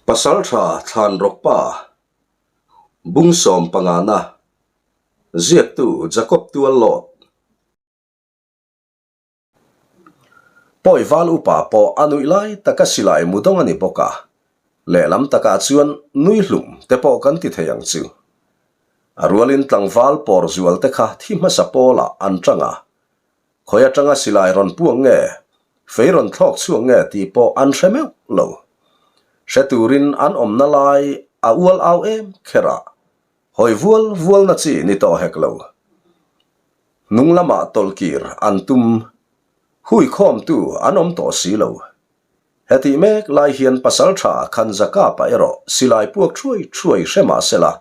Pasaltha Thlanrawkpa Bung sawm pangana Ziaktu Jacob Tuallawt Pawi val upa pawh a nuih lai taka silai mu dawng a ni bawk a, lehlam takah chuan nui hlum te pawh kan ti thei ang chu. A rualin tlangval pawr zual te kha thi hmasa pawlah an tang a, khawi atanga silai rawn puak nge, fei rawn thlawk chhuak nge tih pawh an hre meuh lo. Hre turin an awmna lai a ual au em kher a, hawi vual vualna chi ni tawh hek lo. Hnung lamah tawlhkir an tum, hui khawmtu an awm tawh si lo. Hetih mek lai hian pasaltha Khanzakapa erawh silai puak thuai thuai hre mah sela,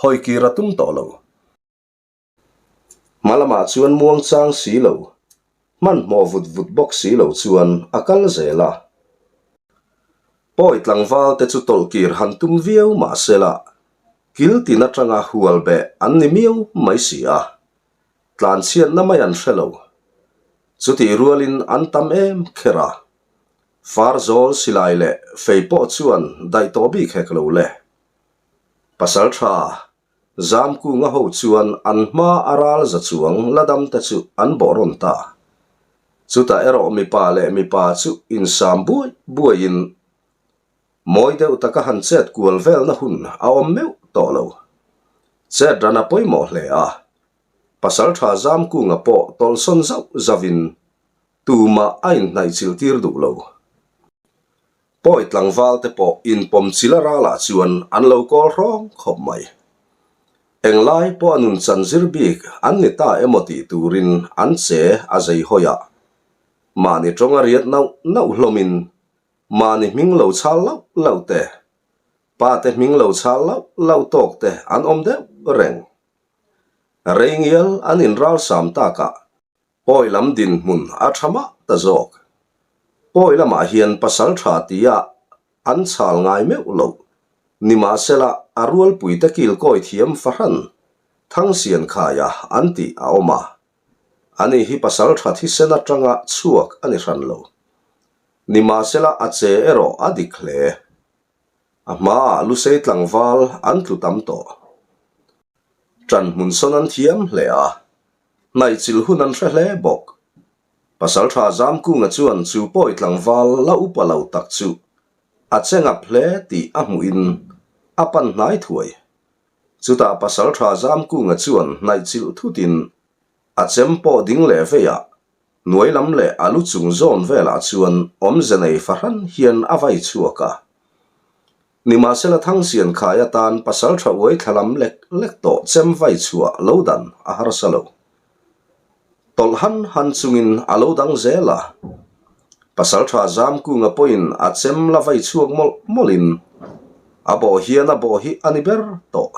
hawikir a tum tawh lo. Hma lamah chuan muangchang si lo, hmanhmawh vut vut bawk si lo chuan a kal zel a. Pawi tlangval te chu tawlhkir han tum viau mah sela, kil tin atanga hual beh an ni miau mai si a. Tlanchhiatna mai an hre lo. Chutih rualin an tam em kher a. Farzawl silai leh fei pawh chuan daih tawh bik hek lo le. Pasaltha Zamkunga ho chuan an hma a ral za chuang la dam te chu an bawh rawn ta. Chutah erawh mipa leh mipa chu insam buai buaiin Mawi deuh taka han chet kual velna hun a awm meuh tawh lo. Chet ran a pawimawh hle a, Pasaltha Zamkunga pawh tawlhsawn zauh zauhin tumah a inhnaihchilh tir duh lo. Pawi tlangval te pawh inpawm chil a ralah chuan an lo kawl hrawng khawp mai. Englai pawh a nun chan zir bik an ni ta emaw tih turin an che a zei hawi a, mahni tawng a riat nauh nauh hlawmin Mahni hming lo chhal lauh lauh te, pa te hming lo chhal lauh lauh tawk te an awm deuh reng. Rei ngial an inral sam takah pawi lam dinhmun a tha mah ta zawk. Pawi lamah hian pasal tha tia an chhal ngai meuh loh. Nimahsela a rualpui te kilkawi thiam fahran Thangsian khaia an tih a awm a. Ani hi pasal tha thisen atanga chhuak a ni hran lo. Nimahsela a che erawh a dik hle. A hmaah Lusei tlangval an tlu tam tawh. Ṭan hmun sawn an thiam hle a, hnaihchilh hun an hre hle bawk. Pasalṭha Zamkunga chuan chu pawi tlangval la upa lo tak chu a che ngap hle tih a hmuhin a pan hnai thuai. Chutah Pasalṭha Zamkunga chuan hnaihchilh thutin a chem pawh ding leh veiah Hnuai lam leh a lu chung zawn velah chuan awmze nei fahran hian a vai chhuak a. Nimahsela Thangsian khai atan pasaltha uai thla lam lek lek tawh chem vai chhuah lo dan a harsa lo. Tawlh han han chungin a lo dang zel a. Pasaltha Zamkunga pawhin a chem la vai chhuak mawlh mawlhin a bawh hian a bawh hi a ni ber tawh.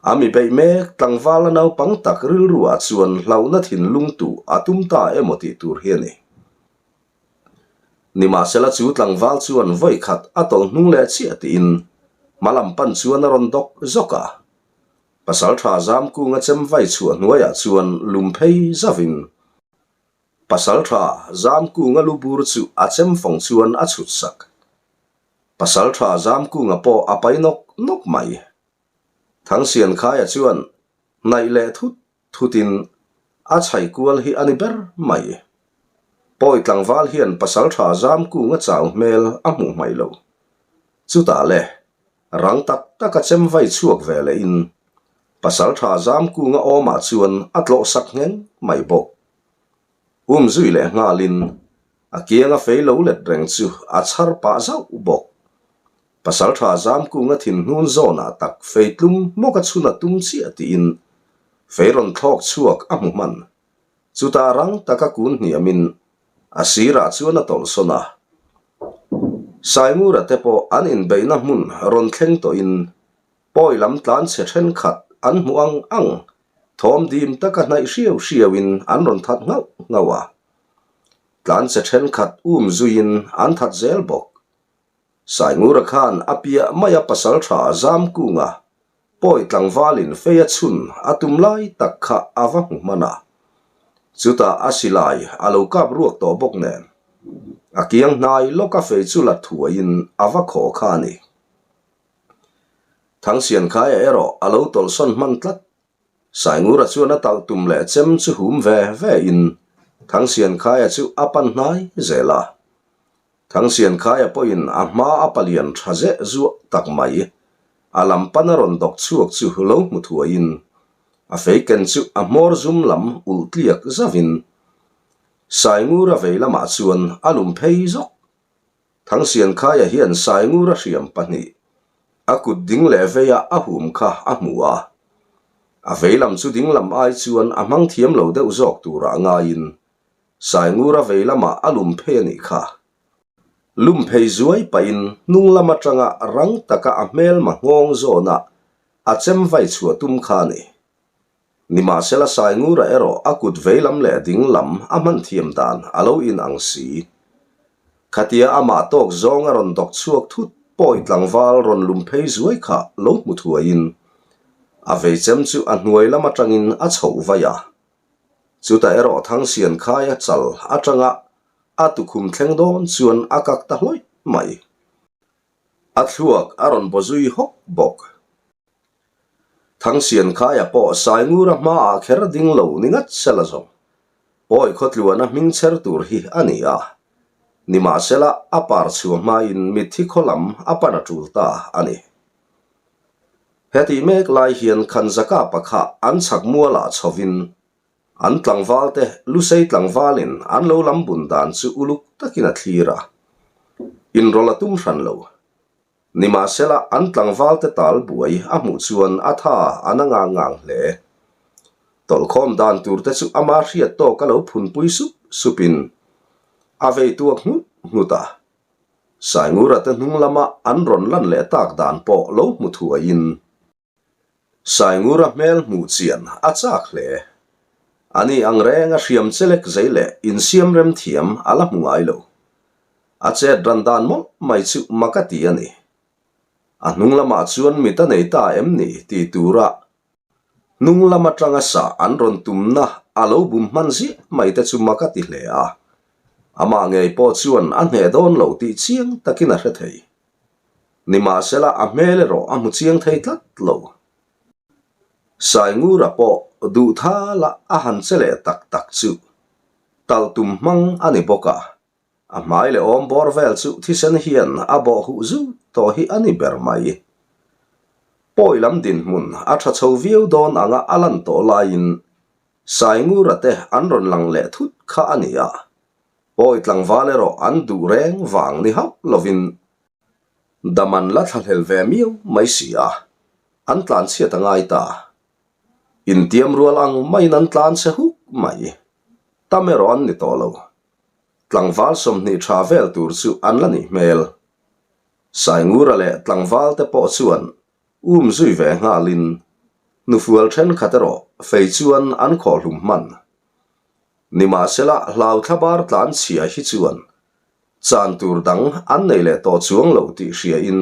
A mi beih mek tlangvala naupang tak rilruah chuan hlauhna thinlung tuh a tum ta emaw tih tur hi a ni. Nimahsela chu tlangval chuan vawi khat a tawlh hnung leh chiah tiin hma lam pan chuan a rawn dawk zawk a. Pasaltha Zamkunga chem vai chhuah hnuaiah chuan lum phei zauhin Pasaltha Zamkunga lu bur chu a chem fawng chuan a chhut sak. Pasaltha Zamkunga pawh a pai nawk nawk mai. Thangsiankhaia chuan hnaih leh thut thutin a chhai kual hi a ni ber mai. Pawi tlangval hian Pasaltha Zamkunga chau hmel a hmuh hmaih lo. Chutah le, rang tak taka chem vai chhuak ve lehin Pasaltha Zamkunga awmah chuan a tlawh sak ngheng mai bawk. Um zui leh nghalin a kianga fei lo let reng chu a chhar pah zauh bawk. Pasaltha Zamkunga thinhnun zawnah tak fei tlum hmawk a chhun a tum chiah tiin fei rawn thlawk chhuak a hmu hman. Chutah rang taka kun hniamin a sirah chuan a tawlhsawn a. Saingura te pawh an inbeihna hmun rawn thleng tawhin Pawi lam tlanchhe thenkhat an hmuh ang ang, thawm dim taka hnaih hriau hriauin an rawn that nghauh nghauh a. Tlanchhe thenkhat um zuiin an that zel bawk. Saingura khan a piah maia pasal tha Zamkunga pawi tlangvalin fei a chhun a tum lai tak kha a va hmu hman a. Chutah a silai a lo kap ruak tawh bawk nen, a kiang hnai lawka fei chu la thuaiin a va khaw kha a ni. Thangsiankhaia erawh a lo tawlhsawn hman tlat. Saingura chuan a talh tum leh chem chu hum ve ve in Thangsiankhaia chu a pan hnai zel a. Thangsiankhaia pawhin a hma a palian tha zeh zuah tak mai a lam pan a rawn dawk chhuak chu lo hmu thuaiin a fei ken chu a hmawr zum lam ulh tliak zauhin Saingura vei lamah chuan a lum phei zawk Thangsiankhaia hian Saingura hriam pahnih a kut ding leh veia a hum kha a hmu a. A vei lam chu ding lam ai chuan a hmang thiam lo deuh zawk turah ngaiin Saingura vei lamah a lum phei a nih kha. Lum phei zuai pahin hnung lam atanga rang taka a hmelma nghawng zawna a chem vai chhuah tum kha a ni. Nimahsela Saingura erawh a kut veilam leh dinglam a hman thiam dan a lo in ang si. Khatia amah tawk zawng a rawn dawk chhuak thut pawi tlangval rawn lum phei zuai kha lo hmu thuaiin a veichem chu a hnuai lam atangin a chhoh vai a. Chutah erawh Thangsian khaia chal atanga a tukhum thleng dawn chuan a kak ta hlawih mai. A thluak a rawn baw zui hawk bawk. Thangsiankhaia pawh Saingura hmaah kher ding lo ni ngat sela zawng. Pawi khawtluana hming chher tur hi a ni a. Nimahsela a par chhuah hmain mitthi khaw lam a pan a tul ta a ni. Hetih mek lai hian Khanzaka pakha an chhak mualah chhovin an tlangvalte Lusei tlangvalin an lo lam bun dan chu uluk takin a thlir a. Inrawlh a tum hran lo. Nimahsela, an tlangvalte tal buai a hmuh chuan a tha a na ngang ngang hle. Tawlhkhawm dan turte chu ama hriat tawk a lo phunpui sup supin a vei tuak nghut nghut a. Saingura te hnung lama an rawn lan leh tak dan pawh lo hmu thuaiin. Saingura hmel hmuh chian a chak hle. Ani ang reng a hriam chelek zei leh insiam rem thiam a la hmu ngai lo. A chet ran dan mawlh mai chu mak a ti a ni. A hnung lamah chuan mit a nei ta em ni ti tura hnung lam atanga sa an rawn tumna a lo bum hman ziah mai te chu mak a ti hle a. Amah ngei pawh chuan a hneh dawn lo tih chiang takin a hre thei. Nimahsela a hmel erawh a hmu chiang thei tlat lo. Saingura pawh duh thala a han che leh tak tak chu tal tum hmang a ni bawk a, a hmai leh awm bawr vel chu thisen hian a bawh huh zut tawh hi a ni ber mai. Pawi lam dinhmun a tha chho viau dawn anga a lan tawh laiin Saingura te an rawn lang leh thut kha a ni a, Pawi tlangval erawh an duh reng vang ni hauh lovin dam an la thlahlel ve miau mai si a, an tlanchhiat a ngai ta. Intiam rual ang maiin an tlan che huk mai. Tam erawh an ni tawh lo. Tlangval 20 tha vel tur chu an la nih hmel. Saingura leh tlangval te pawh chuan um zui ve nghalin hnufual thenkhat erawh fei chuan an khawhhlum hman. Nimahsela hlau thlabar tlan chhia hi chuan chan tur dang an nei leh tawh chuang lo tih hriain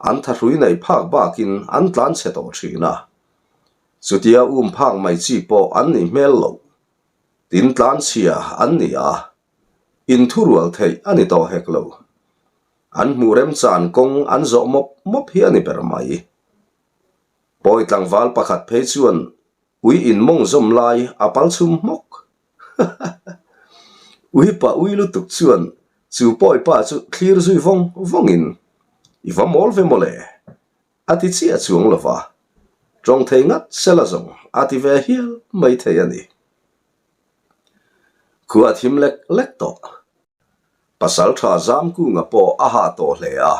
an thahrui neih phak bakin an tlan chhe tawh thin a. Chutia um phak mai chi pawh an nih hmel loh. Tin tlan chhia an ni a, inthurual theih a ni tawh hek lo. An hmuh remchan kawng an zawh mawp mawp hi a ni ber mai. Pawi tlangval pakhat phei chuan Ui in mawng zawm lai a pal chhum hmawk. Ui pa ui lutuk chuan chu pawi pa chu thlir zui vawng vawngin i va mawl ve mawle a ti chiah chuang lo va, tawng thei ngat sela zawng a ti ve hial mai thei a ni. Khua thim lek lek tawh. Pasal tha Zamkunga pawh a hah tawh hle a,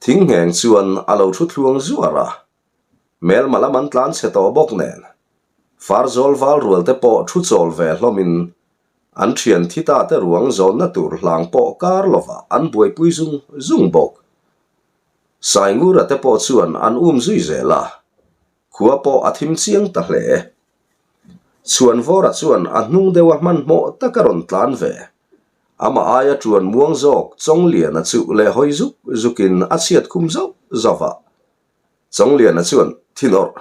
thing ngheng chuan a lo thu thluang zuar a. Hmelma lam an tlan chhe tawh bawk nen, Farzawl val rual te pawh thu chawl ve hlawmin an thian thi ta te ruang zawnna tur hlang pawh kar lovah an buaipui zung zung bawk. Saingura te pawh chuan an um zui zel a, khua pawh a thim chiang ta hle. Chhuanvawra chuan a hnung deuha hmanhmawh taka rawn tlan ve. Amah aia ṭuan muang zawk Chawngliana chu lehhawi zuk zukin a chhiat khum zauh zauh a. Chawngliana chuan, Thinawrh,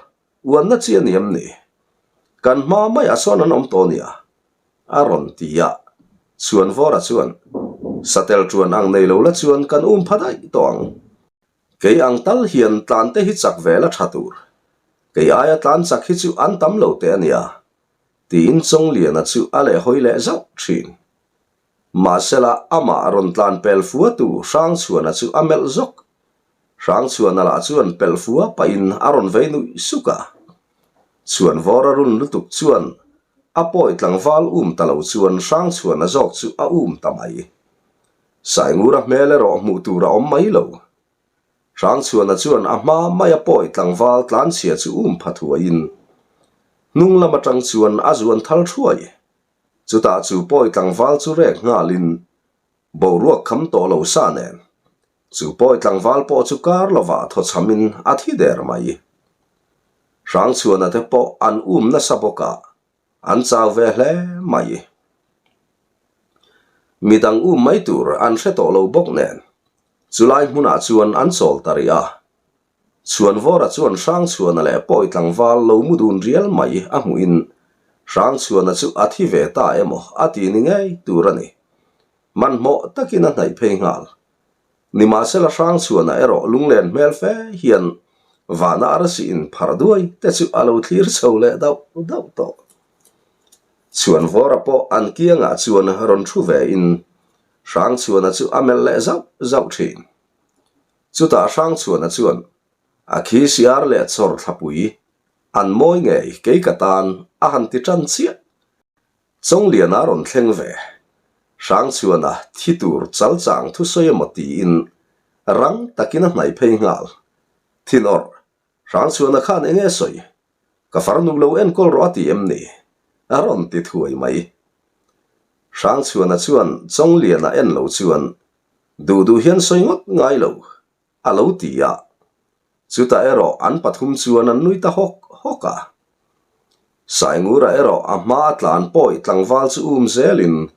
uanna chi a ni em ni? Kan hma maiah sawn an awm tawh nia. A rawn ti a. Chhuanvawra chuan, Satel ṭuan ang nei lo la chuan kan um pha daih tawh ang. Kei ang tal hian tlan te hi chak ve la ṭha tur. Kei aia tlan chak hi chu an tam lo teh a nia. Tiin Chawngliana chu a lehhawi leh zauh ṭhin. Mahsela amah rawn tlan pel fua tu Hrangchhuana chu a melh zawk. Hrangchhuana lah chuan pelh fua pahin a rawn vei nuih suk a. Chhuanvawr a run lutuk chuan a pawi tlangval um ta lo chuan Hrangchhuana zawk chu a um ta mai. Saingura hmel erawh hmuh tur a awm mai lo. Hrangchhuana chuan a hma maia pawi tlangval tlanchhia chu um pha thuaiin hnung lam atang chuan a zuan thal thuai. Chutah chu pawi tlangval chu rek nghalin boruak kham tawh lo sa nen chu pawi tlangval pawh chu kar lovah thawchhamin a thi der mai. Hrangchhuana te pawh an um nasa bawk a, an chau ve hle mai. Midang um mai tur an hre tawh lo bawk nen chulai hmunah chuan an chawl ta rih a. Chhuanvawra chuan Hrangchhuana leh Pawi tlangval lo mu dun rial mai a hmuhin Hrangchhuana chu a thi ve ta emaw a ti ni ngei tur a ni. Hmanhmawh takin a hnaih phei nghal. Nimahsela Hrangchhuana erawh lunglen hmel fe hian vana arsi in pharh duai te chu a lo thlir chho leh dauh dauh tawh. Chhuanvawra pawh an kiangah chuan rawn thu ve in Hrangchhuana chu a melh leh zauh zauh thin. Chutah Hrangchhuana chuan, A khi siar leh chawr thlapui, an mawi ngei kei ka tan a han ti tan chiah. Chawngliana rawn thleng ve. Hrangchhuana thi tur chal chang thusawi emaw tiin rang takin a hnaih phei nghal. Thin awrh, Hrangchhuana khan eng nge sawi? Ka farnu lo enkawl rawh a ti em ni? A rawn ti thuai mai. Hrangchhuana chuan Chawngliana en lo chuan Duh duh hian sawi ngawt ngai lo, a lo ti a. Chutah erawh an pathum chuan an nui ta hawk hawk a. Saingura erawh a hma a tlan pawi tlangval chu um zelin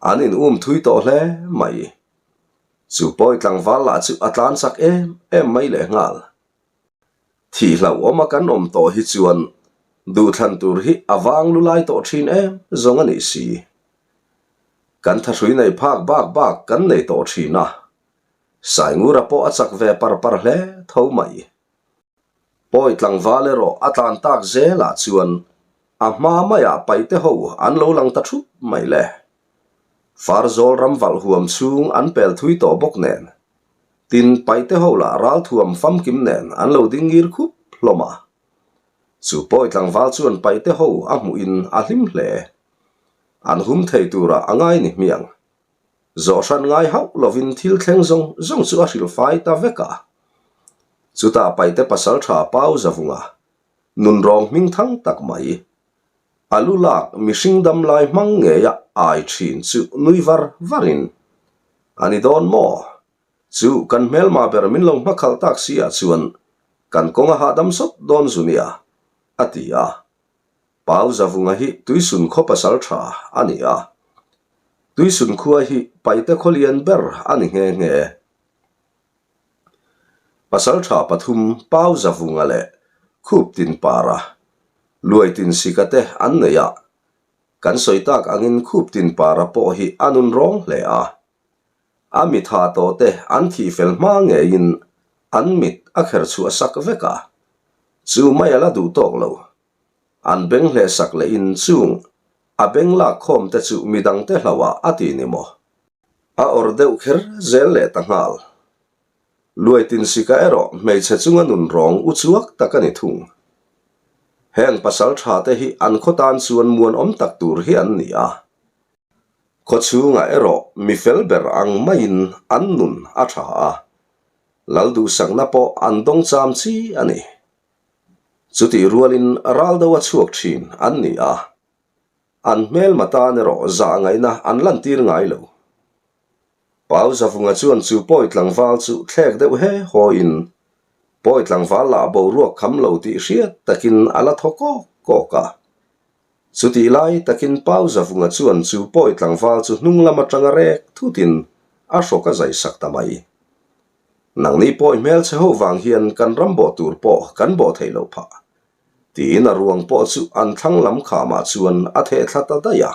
an in um thui tawh hle mai. Chu pawi tlangval lah chu a tlan chak em em mai lehnghal. Thih hlauhawma kan awm tawh hi chuan duhthlan tur hi a vang lu lai tawh thin em zawng a nih si. Kan thahrui nei phak bak bak kan nei tawh thin a, Saingura pawh a chak ve par par hle tho mai. Pawi tlangval erawh a tlan tak zelah chuan a hma maiah paite ho an lo lang ta thup mai le. Farzawl ram valh huam chhung an pel thui tawh bawk nen Tin, paite ho lah ralthuam famkim nen an lo ding ngir khup hlawm a. Chu pawi tlangval chuan paite ho a hmuhin a hlim hle. An hum thei turah a ngai ni hmiang. Zawhhran ngai hauh lovin thil thleng zawng zawng chu a hrilh fai ta vek a. Chutah paite pasaltha Pau Zavunga, nunrawng hming thang tak mai, a lu lak mihring dam lai hmang ngeia ai thin chu nui var varin, A ni dawn maw? Chu kan hmelma ber min lo hmakhalh tak si ah chuan kan kawng a hahdam sawt dawn zu nia, a ti a. Pau Zavunga hi Tuisun khaw pasal tha a ni a. Tuisun khua hi Paite khaw lian ber a ni nghe nghe. Pasaltha pathum Pau Zavunga leh Khup Tin Para, Luai Tin Sika te an nei a, kan sawi tak angin Khup Tin Para pawh hi a nun rawng hle a. A mit ha tawh te an thih fel hma ngeiin an mit a kher chhuah sak vek a, chu mai a la duh tawk lo. An beng hleh sak lehin chung a beng lak khawm te chu midang te hlauh ah a ti ni maw? A awrh deuh kher zel leh ta nghal. Luai Tinsika erawh hmeichhe chunga nun rawng u chuak tak a ni thung. Heng pasal tha te hi an khaw tan chuan muanawm tak tur hi an ni a. Khaw chhungah erawh mi fel ber ang maiin an nun a tha a. Lal duhsakna pawh an dawng cham chi a ni. Chutih rualin ral do a chhuak thin an ni a. An hmelma tan erawh zah ngaihna an lantir ngai lo. Pau Zavunga chuan chu pawi tlangval chu thlek deuh he hawiin pawi tlangval lah boruak kham lo tih hriat takin a la thaw kawk kawk a. Chutih lai takin Pau Zavunga chuan chu pawi tlangval chu hnung lam atanga rek thutin a hrawk a zai sak ta mai. Nangni pawi hmelchhe ho vang hian kan ram bawh tur pawh kan bawh theih loh phah. Tiin a ruang pawh chu an thlang lam khamah chuan a theh thla ta daih a.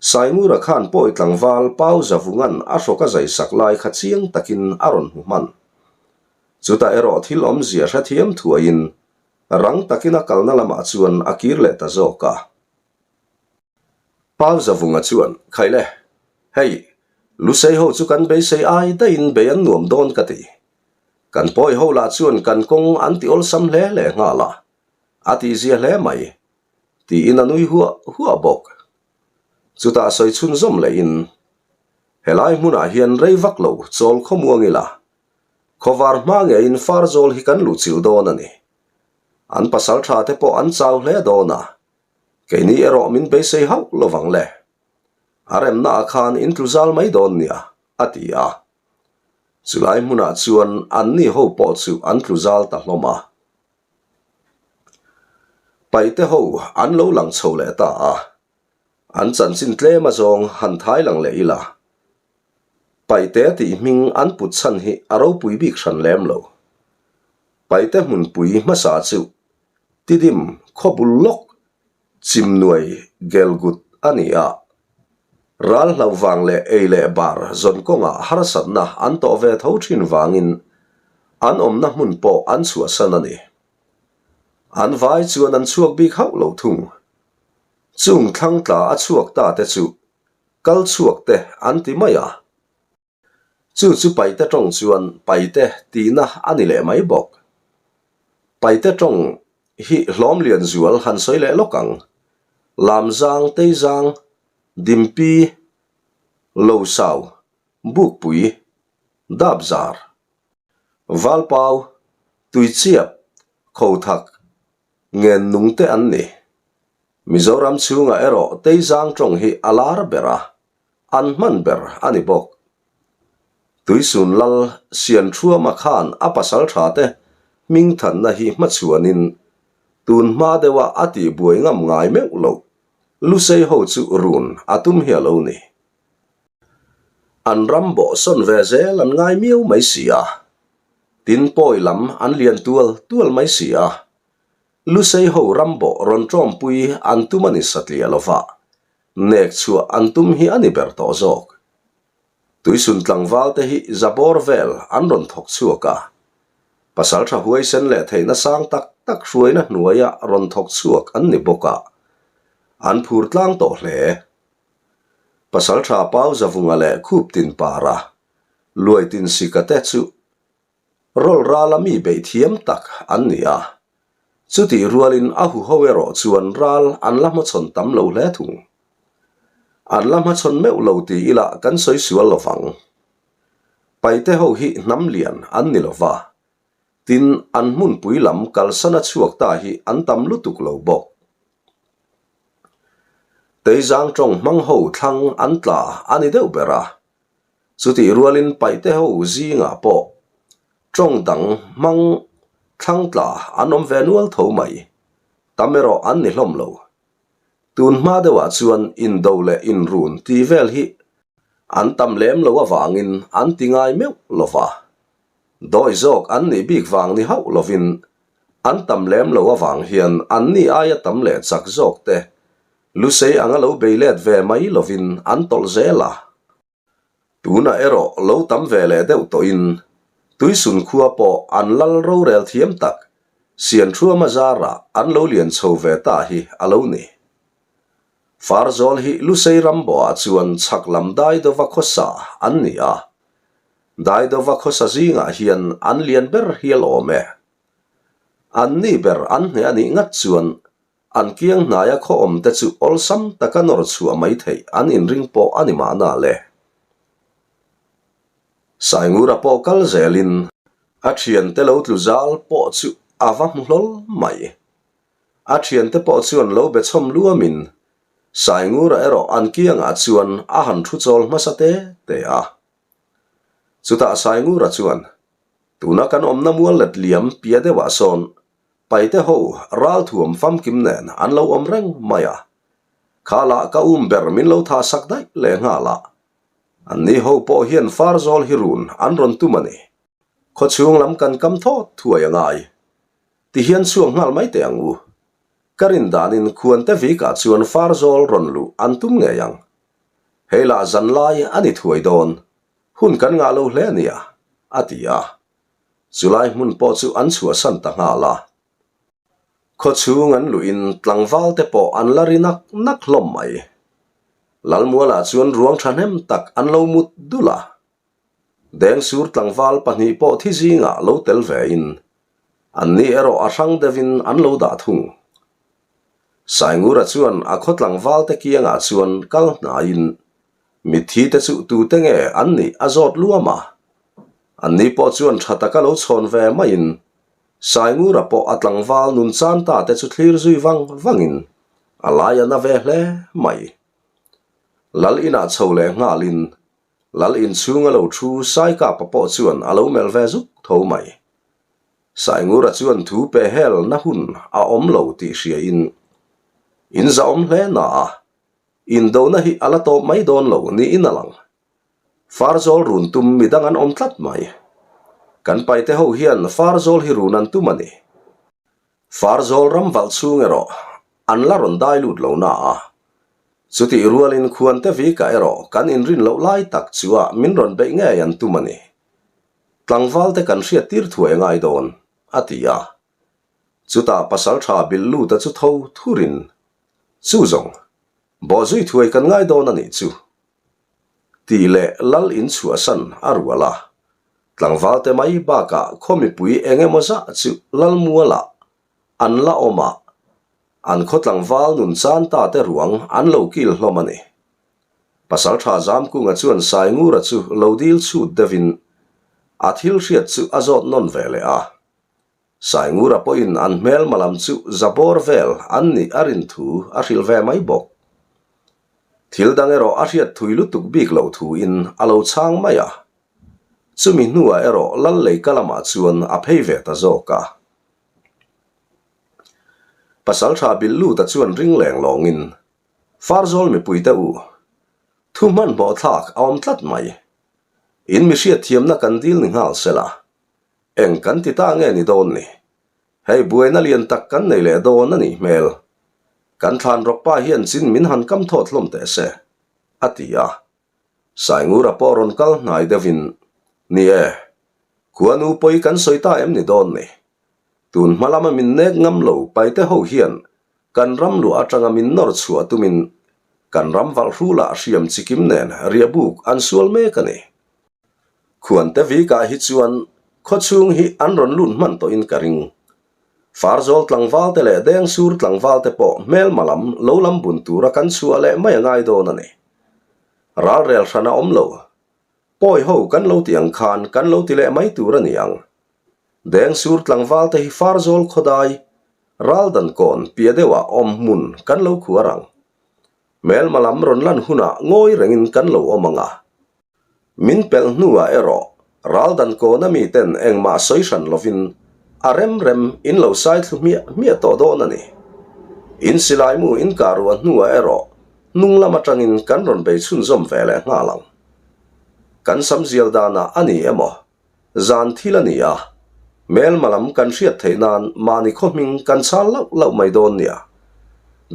Saingura khan pawi tlangval Pau Zavunga'n a hrawk a zai sak lai kha chiang takin a rawn hmu hman. Chutah erawh thil awmzia hrethiam thuaiin rang takin a kalna lamah chuan a kir leh ta zawk a. Pau Zavunga chuan, Khaile, hei, Lusei ho chu kan beisei ai daihin bei an nuam dawn ka ti. Kan pawi ho lah chuan kan kawng an ti awlsam hle leh nghal a, a tihzia hle mai. Tiin a nui huah huah bawk. Chutah sawi chhunzawm lehin, Helai hmunah hian rei vak lo chawl khawmuang ila, khawvar hma ngeiin Farzawl hi kan luhchilh dawn a ni. An pasal tha te pawh an chau hle dawn a, keini erawh min beisei hauh lovang le. A remnaah khan in tlu zal mai dawn nia, a ti a. Chulai hmunah chuan anni ho pawh chu an tlu zal ta hlawm a. Paihte ho an lo lang chho leh ta a, an chanchin tlem azawng han thai lang leh ila. Paihte tih hming an put chhan hi a ropui bik hran lem lo. Paihte hmunpui hmasa chu Tidim khawbul lawk Chimnuai Gelgut a ni a. Ral hlauh vang leh ei leh bar zawn kawngah harsatna an tawh ve tho thin vangin an awmna hmun pawh an chhuahsan a ni. An vai chuan an chhuak bik hauh lo thung. Chung thlangtla a chhuak ta te chu kal chhuak te an ti mai a. Chu chu Paite tawng chuan Paite tihna a ni leh mai bawk. Paite tawng hi hlawm lian zual han sawi leh lawk ang. Lamzang, Teizang, Dimpi, Losau, Bukpui, Dapzar, Valpau, Tuichiap, Khothak, Ngennung te an ni. Mizoram chhungah erawh Teizang tawng hi a lar ber a. An hman ber a ni bawk. Tuisun Lal Sianthuama khan a pasal tha te hmingthanna hi hmachhuanin tun hma deuha a tihbuai ngam ngai meuh loh Lusei ho chu run a tum hi a lo ni. An ram bawhsawn ve zel an ngai miau mai si a, tin pawi lam an lian tual tual mai si a, Lusei ho ram bawh rawn tawmpui an tum a ni satliah lova, Nek chhuah an tum hi a ni ber tawh zawk. Tuisun tlangval te hi zabawr vel an rawn thawk chhuak a. Pasaltha huaisen leh theihna sang tak tak hruaina hnuaia rawn thawk chhuak an ni bawk a, an phur tlang tawh hle. Pasaltha Pau Zavunga leh Khuptin Para, Luaitin Sika te chu Rawlh rala mi beih thiam tak an ni a, chutih rualin a huho erawh chuan ral an la hmachhawn tam lo hle thung. An la hmachhawn meuh lo ti ila kan sawi sual lo vang. Paite ho hi hnam lian an ni lo va, tin an hmunpui lam kalsana chhuak ta hi an tam lutuk lo bawk. Teizang tawng hmang ho thlang an tla a ni deuh ber a, Chutih rualin paihte ho zingah pawh tawng dang hmang thlangtla an awm ve nual tho mai. Tam erawh an ni hlawm lo. Tun hma deuhah chuan indo leh inrun tih vel hi an tam lem lo avangin an ti ngai meuh lo va. Dawi zawk an nih bik vang ni hauh lovin an tam lem lo avang hian anni aia tam leh chak zawk te Lusei anga lo bei let ve mai lovin an tawlh zel a. Tunah erawh lo tam ve leh deuh tawhin Tuisun khua pawh an lal rorel thiam tak Sianthuama zarah an lo lian chho ve ta hi a lo ni. Farzawl hi Lusei Ramboah chuan chhak lam Daidova khawsa an ni a. Daidova khawsa zingah hian an lian ber hial awm e. Anni ber an hneh a nih ngat chuan An kiang hnaia khaw awm te chu awlsam taka nawr chhuah mai theih an inring pawh a ni mahna le. Saingura pawh kal zelin a thiante lo tlu zal pawh chu a va hmu hlawl mai. A thiante pawh chuan lo be chhawm luamin Saingura erawh an kiangah chuan a han thu chawl hmasa te te a. Chutah Saingura chuan, Tuna kan awmna mual let liam pia deuhah sawn Paite ho ralthuam famkim nen an lo awm reng mai a, kha lah ka um ber min lo tha sak daih leh nghal a, anni ho pawh hian Farzawl hi run an rawn tum a ni. Khawchhung lam kan kam thawt thuai a ngai. Tihian chhuak nghal mai teh ang u. Ka rin danin Khuante Vikah chuan Farzawl rawn luh an tum ngei ang. Hei lah zan lai a ni thuai dawn, hun kan ngah lo hle a nia, a ti a. Chulai hmun pawh chu an chhuahsan ta nghal a. Khawchhung an luhin tlangval te pawh an la ri nak nak hlawm mai. Lalmualah chuan ruang thahnem tak an lo mut dul a. Dengsur tlangval pahnih pawh thi zingah lo tel vein anni erawh a hrang deuhin an lo dah thung. Saingura chuan a khaw tlangval te kiangah chuan kal hnaiin mitthi te chu tute nge an nih a zawt luam a. Anni pawh chuan tha taka lo chhawn ve maiin Saingura pawh a tlangval nun chan ta te chu thlir zui vang vangin a lai a na ve hle mai. Lal inah chho leh nghalin Lal inchhung a lo thu Saikapa pawh chuan a lo melh ve zuk tho mai. Saingura chuan thu pe hel na hun a awm lo tih hriain in zahawm hle na a, indona hi a la tawp mai dawn lo niin a lang. Farzawl run tum midang an awm tlat mai. Kan paite ho hian Farzawl hi run an tum a ni. Farzawl ram valh chhung erawh an la rawn dai lut lo na a. Chutih rualin khuante vika erawh kan inrin loh lai tak chu a min rawn beih ngei an tum a ni. Tlangvalte kan hriat tir thuai a ngai dawn, a ti a. Chutah pasaltha bilh luta chu tho thurin, Chu zawng, bawhzui thuai kan ngai dawn a nih chu, tih leh lal in chhuahsan a rual a. Tlangvalte mai bakah khaw mipui eng emaw zah chu lal mualah an la awm a, an khaw tlangval nun chan ta te ruang an lo kil hlawm a ni. Pasaltha Zamkunga chuan Saingura chu lo dil chhut deuhin a thil hriat chu a zawt nawn ve leh a. Saingura pawhin an hmelma lam chu zabawr vel an nih a rin thu a hrilh ve mai bawk. Thil dang erawh a hriat thui lutuk bik loh thuin a lo chhang mai a. Chumi hnuah erawh Lal Leika lamah chuan a phei ve ta zawk a. Pasaltha Bilhluta chuan ring leng lawngin Farzawl mipuite u, thu hmanhmawh thlak a awm tlat mai. In mi hriatthiamna kan dil ni nghal sela, eng kan ti ta nge ni dawn ni? Hei buaina lian tak kan nei leh dawn a nih hmel. Kan thlan rawk pa hian chin min han kam thawt hlawm teh se, a ti a. Saingura pawh rawn kal hnai deuhin, Ni e, khuanu pawi kan sawi ta em ni dawn ni? Tun hma lama min nek ngam lo paite ho hian kan ram luah atanga min nawr chhuah tumin kan ram valh hrulah hriam chikim nen riahbuk an sual mek a ni. Khuante vikah hi chuan khawchhung hi an rawn lut hman tawhin ka ring. Farzawl tlangvalte leh Dengsur tlangvalte pawh hmelma lam lo lam bun tura kan chhuah leh mai a ngai dawn a ni. Ralrel hran a awm lo. Pawi ho kan lo ti ang khan kan lo ti leh mai tur a ni ang. Dengsur tlangvalte hi Farzawl khawdai, Raldan kawn piah deuhah awm hmun kan lo khuar ang. Hmelma lam rawn lan hunah ngawi rengin kan lo awm ang a. Min pelh hnuah erawh Raldan kawna miten engmah sawi hran lovin a rem rem in lo sai thlu hmiah hmiah tawh dawn a ni. In silaimu in kah ruah hnuah erawh hnung lam atangin kan rawn bei chhunzawm ve leh nghal ang. Kan samzial danah a ni emaw Zan thil a ni a, hmelma lam kan hriat theih nan mahni khaw hming kan chhal lauh lauh mai dawn nia.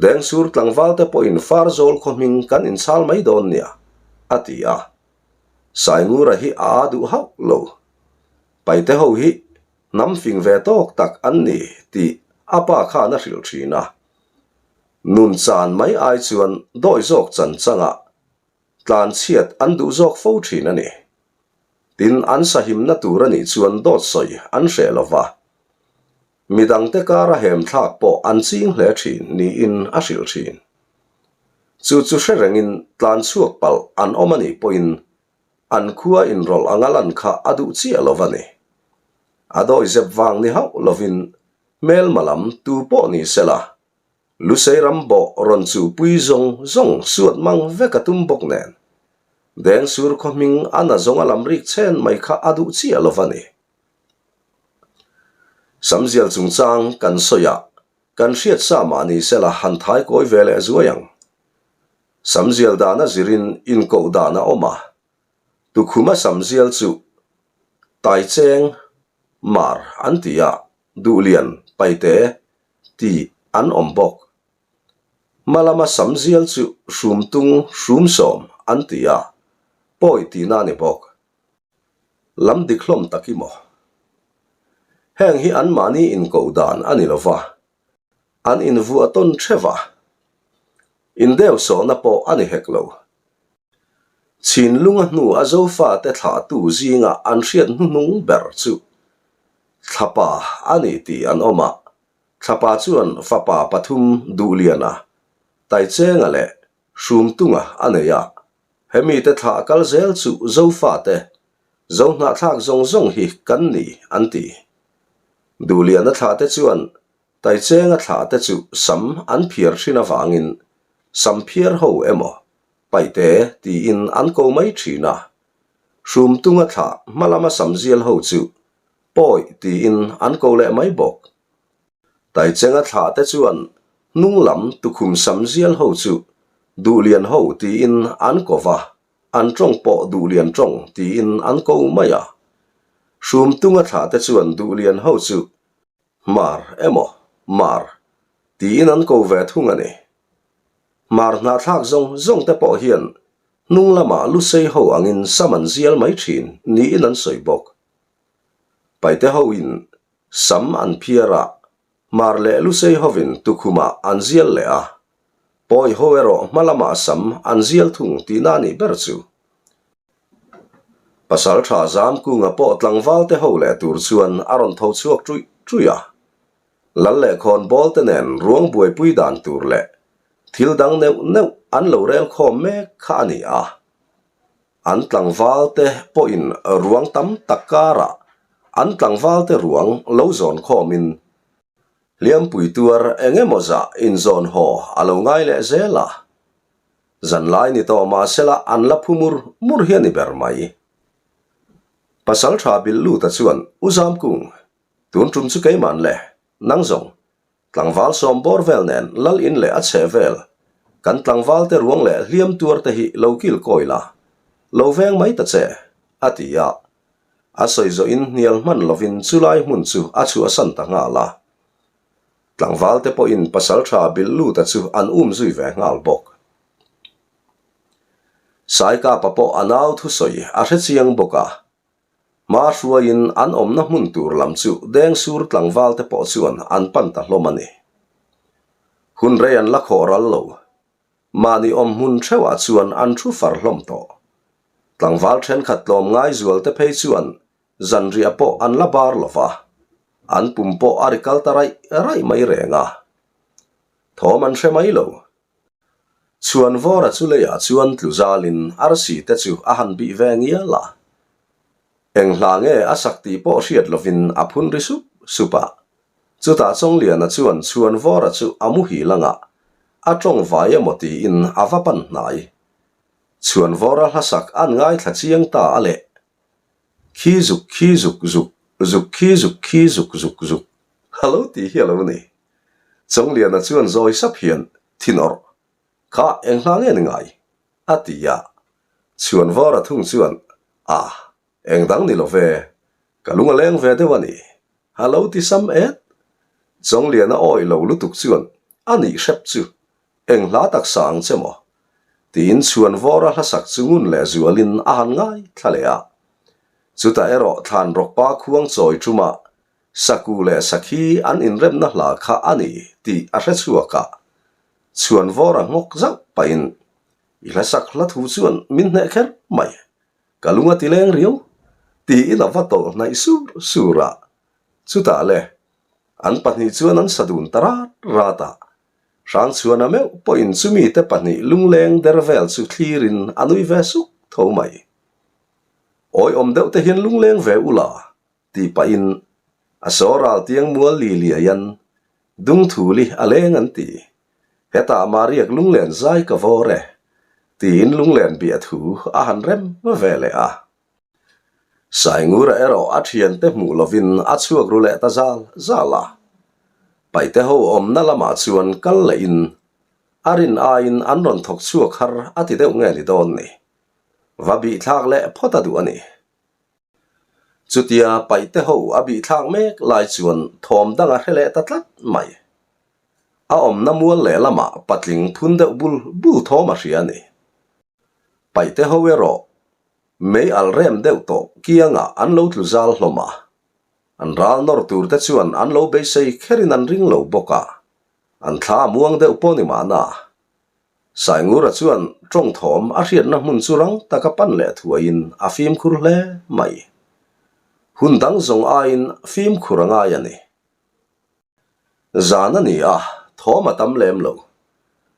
Dengsur tlangval te pawhin Farzawl khaw hming kan inchhal mai dawn nia, a ti a. Saingura hi a aa duh hauh lo. Paite ho hi hnam fing ve tawk tak an ni tih a pa khan a hrilh thin a. Nun chan mai ai chuan dawi zawk chan changah tlanchhiat an duh zawk fo thin a ni. Tin, an sahimna tur a nih chuan dawt sawi an hreh lo va, midangte kara hem thlak pawh an ching hle thin niin a hrilh thin. Chu chu hre rengin tlan chhuak palh an awm a nih pawhin an khua inrawlh anga lan kha a duh chiah lo va ni. A dawihzep vang ni hauh lovin hmelma lam tu pawh ni sela Lusei ram bawh rawn chu pui zawng zawng suat mang vek a tum bawk nen, Dengsur khaw hming a na zawng a lam rik chen mai kha a duh chiah lo va ni. Samzial chungchang kan sawi a, kan hriat sa mah ni sela han thai kawi ve leh zuai ang. Samzial dana zirin inkoh dan a awm a, tukhuma samzial chu Taicheng Mar an ti a, Duhlian Paite tih an awm bawk. Hma lama sam zial chu hrum tung hrum sawm an ti a, pawi tihna a ni bawk. Lam dik hlawm tak i maw? Heng hi anmahni inkoh dan a ni lo va, an invuah tawn theuh a, indeu sawhna pawh a ni hek lo. Chhinlunga hnu a Zofate thlahtu zinga an hriat hnuhnung ber chu Thlapa a ni tih an awm a, Thlapa chuan fapa pathum Duhliana, Taichenga leh Hrumtunga a nei a, hemite thlah kal zel chu Zofate, Zohnahthlak zawng zawng hi kan ni an ti. Duhliana thlahte chuan Taichenga thlahte chu sam an phiar thin avangin sam phiar ho emaw Paihte tiin an ko mai thin a. Hrumtunga thlah hma lama sam zial ho chu Pawi tiin an ko leh mai bawk. Taichenga thlahte chuan hnung lam tukhum sam zial ho chu Duhlian ho tiin an ko va, an tawng pawh Duhlian tawng tiin an ko mai a. Hrumtunga thlahte chuan Duhlian ho chu Hmar emaw Mar tiin an ko ve thung a ni. Hmar hnahthlak zawng zawng te pawh hian hnung lamah lusei ho angin sam an zial mai thin niin an sawi bawk. Paite hoin sam an phiar a, Hmar leh lusei hovin tukhumah an zial leh a. Pawi ho erawh hma lamah sam an zial thung tihna a nih ber chu. Pasal tha Zamkunga pawh tlangval te ho leh tur chuan a rawn tho chhuak ṭuih ṭuih a. Lal leh khawnbawl te nen ruang buaipui dan tur leh thil dang neuh neuh an lo rel khawm mek kha a ni a. An tlangval te pawhin ruang tam tak karah an tlangval te ruang lo zawn khawmin hliampui tuar eng emaw zah inzawn haw a lo ngai leh zel a. Zanlai ni tawh mahsela an la phu mur mur hi a ni ber mai. Pasal tha bilh luta chuan U Zamkung, tun tum chu keiman le, nang zawng, tlangval sawm bawr vel nen lal in leh a chheh vel, kan tlangval te ruang leh hliam tuar te hi lo kil kawi la, lo veng mai ta che, a ti a. A sawi zawhin hnial hman lovin chulai hmun chu a chhuahsan ta nghal a. Tlangval te pawhin pasaltha bilh luta chu an um zui ve nghal bawk. Saikapa pawh a nau thusawi a hre chiang bawk a, hma hruaiin an awmna hmun tur lam chu Dengsur tlangval te pawh chuan an pan ta hlawm a ni. Hun rei an la khawh ral lo. Mahni awm hmun theuhah chuan an thu far hlawm tawh. Tlangval thenkhat tlawm ngai zual te phei chuan Zanriah pawh an la bar lo va, an pum pawh a ri kal ta raih raih mai reng a. Thawm an hre mai lo. Chhuanvawra chu leiah chuan tlu zalin arsi te chu a han bih ve ngial a. Eng hla nge a sak tih pawh hriat lovin a phun ri sup sup a. Chutah Chawngliana chuan Chhuanvawra chu a muhil anga a tawng vai emaw tiin a va pan hnai. Chhuanvawra hlasak an ngaithla chiang ta a leh. Khi zuk khi zuk zuk, zuk khi zuk khi zuk zuk zuk, a lo tih hi a lo ni. Chawngliana chuan zawi sap hian, Thin awrh, kha eng hla nge ni ngai? a ti a. Chhuanvawra thung chuan, A, eng dang ni lo ve, ka lung a leng ve deuh a ni, a lo ti sam et. Chawngliana awih lo lutuk chuan, A nih hrep chu, Eng hla tak sa ang che maw? Tiin Chhuanvawra hlasak chu ngun leh zualin a han ngai thla leh a. Chutah erawh thlan rawkpa khuang chawi ṭuma Saku leh Sakhi an inremna hla kha a ni tih a hre chhuak a. Chhuanvawra nghawk zauh pahin, I hlasak hla thu chuan min hneh kher mai, ka lung a ti leng riau, tiin a va tawlh hnaih sur sur a. Chutah le, an pahnih chuan an sa dun ta rat rat a. Hrangchhuana meuh pawhin chumi te pahnih lungleng der vel chu thlirin a nui ve suk tho mai. Awiawm deuh te hian lungleng ve ula tih pahin a saw ral tiang mual li liaian dungthuli a leng an ti. Hetah Mariak lunglen zai ka vawr e tiin lunglen biah thu a han rem ve leh a. Saingura erawh a thiante hmuh lovin a chhuak ru leh ta zal zal a. Paite ho awmna lamah chuan kal lehin a rin aiin an rawn thawk chhuak har a ti deuh nge ni dawn ni. Va bihthlak leh phawt a duh a ni. Chutia paite ho a bihthlak mek lai chuan thawm dang a hre leh ta tlat mai. A awmna mual leh lamah patling phun deuh bul bul thawm a hria a ni. Paihte ho erawh mei alh rem deuh tawh kiangah an lo tlu zal hlawm a. An ral nawr tur te chuan an lo beisei kherin an ring lo bawk a, an thla a muang deuh pawh ni mahna. Saingura chuan tawng thawm a hriatna hmun chu rang taka pan leh thuaiin a fimkhur hle mai. Hun dang zawng aiin fimkhur a ngai a ni. Zan a ni a, thawm a tam lem lo.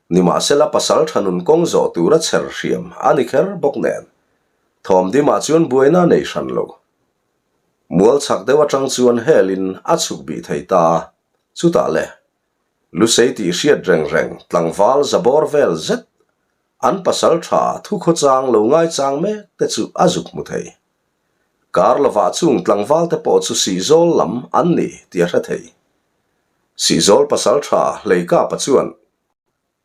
Nimahsela pasal tha nun kawng zawh tura chher hriam a ni kher bawk nen, thawm dimah chuan buaina a nei hran lo. Mual chhak deuh atang chuan helin a chhuk bih thei ta a, chutah le, Lusei tih hriat reng reng tlangval za bawr vel zet an pasal tha thukhawchang lo ngaichang mek te chu a zuk hmu thei. Kar lovah chung tlangval te pawh chu Sihzawl lam an ni tih a hre thei. Sihzawl pasal tha Hleikapa chuan,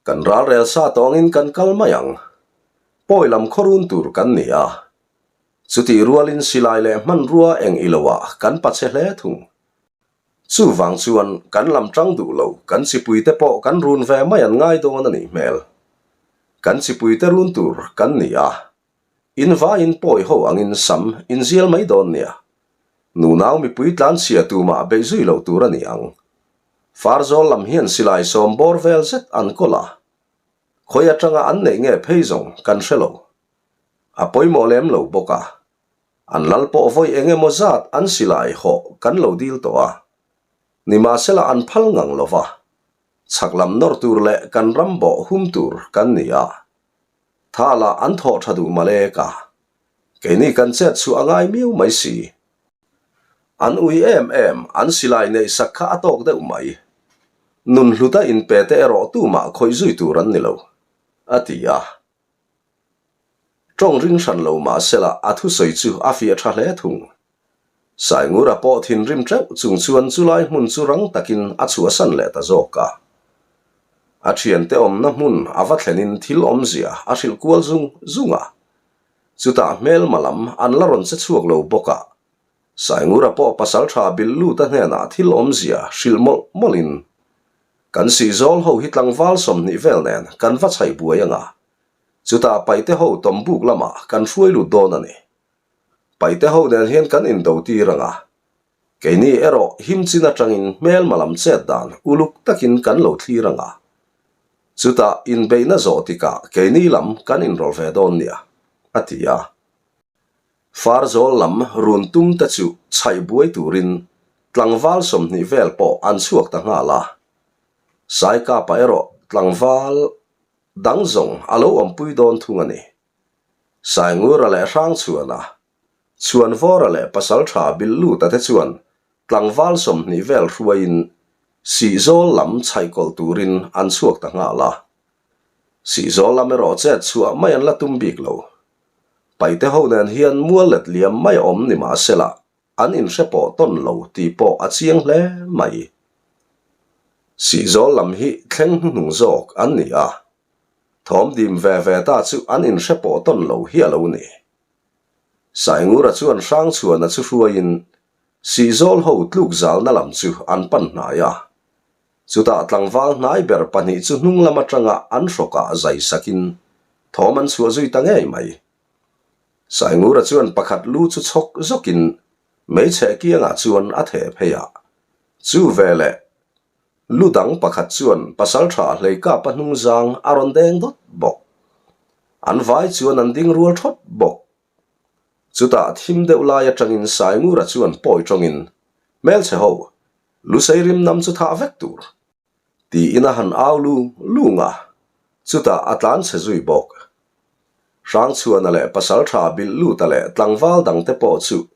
Kan ralrel sa tawngin kan kal mai ang. Pawi lam khawrun tur kan ni a. Chutih rualin silai leh hmanrua eng i loah kan pache hle thung. Chuvang chuan kan lam tang duh lo, kan chipuite pawh kan run ve mai an ngai dawn a nih hmel. Kan chipuite run tur kan ni a. In vaiin pawi ho angin sam in zial mai dawn nia. Nunau mipui tlanchhia tumah beih zui loh tur a ni ang. Farzawl lam hian silai sawm bawr vel zet an kawl a. Khawi atanga an neih nge phei zawng kan hre lo. A pawimawh lem lo bawk a. An lal pawh vawi eng emaw zat an silai hawh kan lo dil tawh a. Nimahsela an phal ngang lo va. Chhak lam nawr tur leh kan ram bawh hum tur kan ni a. Tha lah an thawh tha duh malek a, keini kan chet chhuah a ngai miau mai si. An ui em em, an silai neih sak kha a tawk deuh mai. Nun hluta inpe te erawh tumah khawih zui tur an ni lo, a ti a. Tawng ring hran lo mahsela a thusawi chu a fiah tha hle thung. Saingura pawh thinrim teuh chung chuan chulai hmun chu rang takin a chhuahsan leh ta zawk a. A thiante awmna hmun a va thlenin thil awmzia a hrilh kual zung zung a. Chutah hmelma lam an la rawn che chhuak lo bawk a. Saingura pawh pasaltha bilh luta hnenah thil awmzia hrilh mawlh mawlhin, Kan sihzawl ho hi tlangval 20 vel nen kan va chhaih buai anga, chutah paite ho tawmbuk lamah kan hruai lut dawn a ni. Paite ho nen hian kan indo tir ang a, keini erawh him chin atangin hmelma lam chet dan uluk takin kan lo thlir ang a, chutah inbeihna zawh tikah keini lam kan inrawlh ve dawn nia, a ti a. Farzawl lam run tum te chu chhaih buai turin tlangval 20 vel pawh an chhuak ta nghal a, Saikapa erawh tlangval dang zawng a lo awmpui dawn thung a ni. Saingura leh Hrangchhuana, Chhuanvawra leh Pasaltha Bilhluta te chuan tlangval 20 vel hruaiin Sihzawl lam chhaihkawlh turin an chhuak ta nghal a. Sihzawl lam erawh chet chhuah mai an la tum bik lo. Paite ho nen hian mual let liam mai awm ni mahsela an inhre pawh tawn lo tih pawh a chiang hle mai. Sihzawl lam hi thleng hnuhnung zawk an ni a, Thawm dim ve ve ta chu an inhre pawh tawn lo hi a lo ni. Saingura chuan Hrangchhuana chu hruaiin Sihzawl ho tluk zalna lam chu an pan hnai a. Chutah tlangval hnai ber pahnih chu hnung lam atanga an hrawkah zai sakin thawm an chhuah zui ta ngei mai. Saingura chuan pakhat lu chu chhawk zawkin hmeichhe kiangah chuan a theh phei a. Chu veleh Lu dang pakhat chuan pasaltha hleikapa hnung zang a rawn deng dawt bawk. An vai chuan an ding rual thawt bawk. Chutah thim deuh lai atangin Saingura chuan pawi tawngin, Hmelchhe ho, Lusei rim nam chu thah vek tur. Tiin a han au lung lung a, chutah a tlan chhe zui bawk. Hrangchhuana leh pasaltha bilh luta leh tlangval dangte pawh chu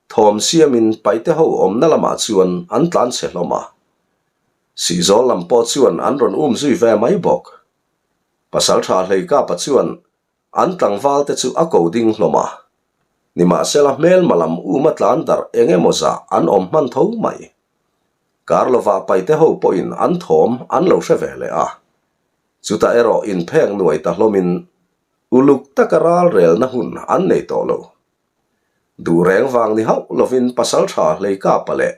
Thawm siamin paite ho awmna lamah chuan an tlan chhe hlawm a. Sihzawl lam pawh chuan an rawn um zui ve mai bawk. Pasaltha Hleikapa chuan an tlangval te chu a ko ding hlawm a. Nimahsela hmelma lam um a tlan darh eng emaw zah an awm hman tho mai. Kar lovah paite ho pawhin an thawm an lo hre ve leh a. Chutah erawh inphek nuai ta hlawmin uluk taka ralrelna hun an nei tawh lo. Duh reng vang ni hauh lovin Pasaltha Hleikapa leh